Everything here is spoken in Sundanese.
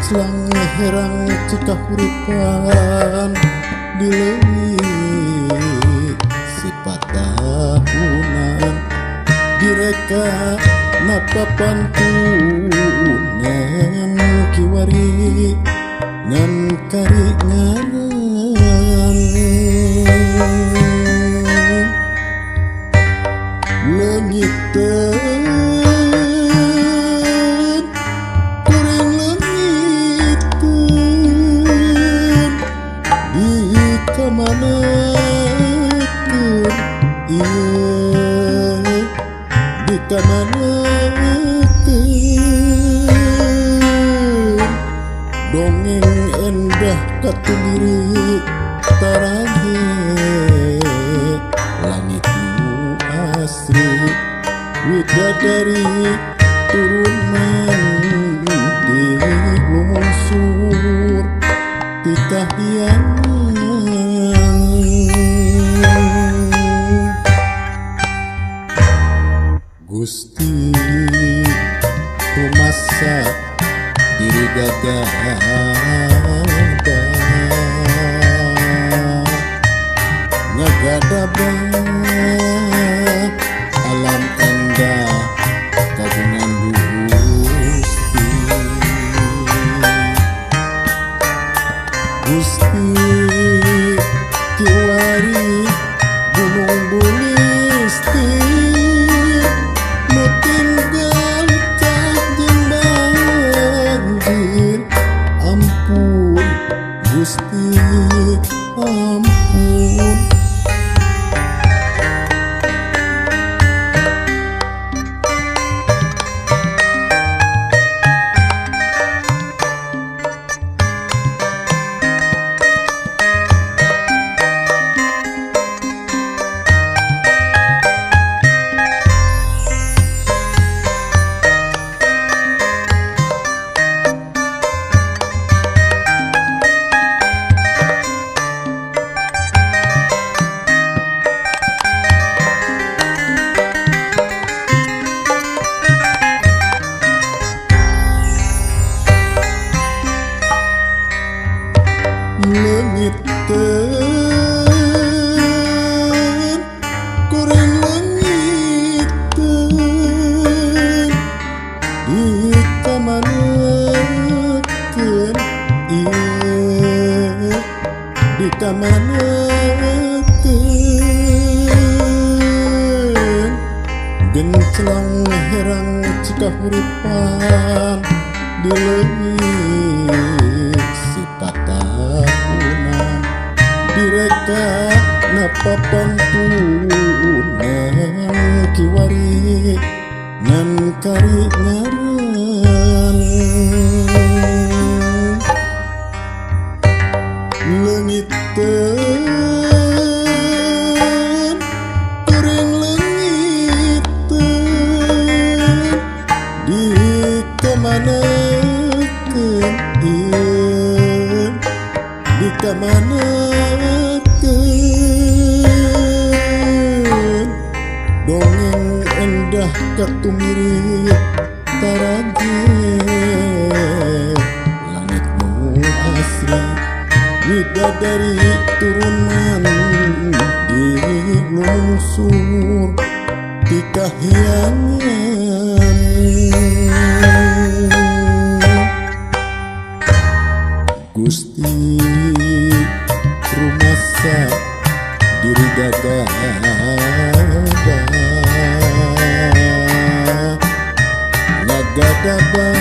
Genclang herang cikahuripan di leuwih sifat tahunan direka napa pantunan kiwari ngan kari ngaran leungiteun kuring leungiteun di kamanakeun ieu di kamanakeun dongeng endah katumiri tarage langit nu asri widadari turun mandi lungsur ti kahyangan. Gusti rumasa diri gagah ngagadaba alam endah kagungan Gusti. Gusti kiwari gunung bulisti nu tinggal cah jeung banjir ampun Gusti ampun. Leungiteun kuring leungiteun di kamanakeun ieu di kamanakeun genclang herang cikahuripan di leuwih sifat tahunan direka napa pantunan kiwari ngan kari ngaran leungiteun kuring leungiteun di kamanakeun ieu di kamanakeun dongeng endah katumiri tarage langit nu asri widadari turun mandi lungsur ti kahyangan. Gusti rumasa diri gagah ngagadaba.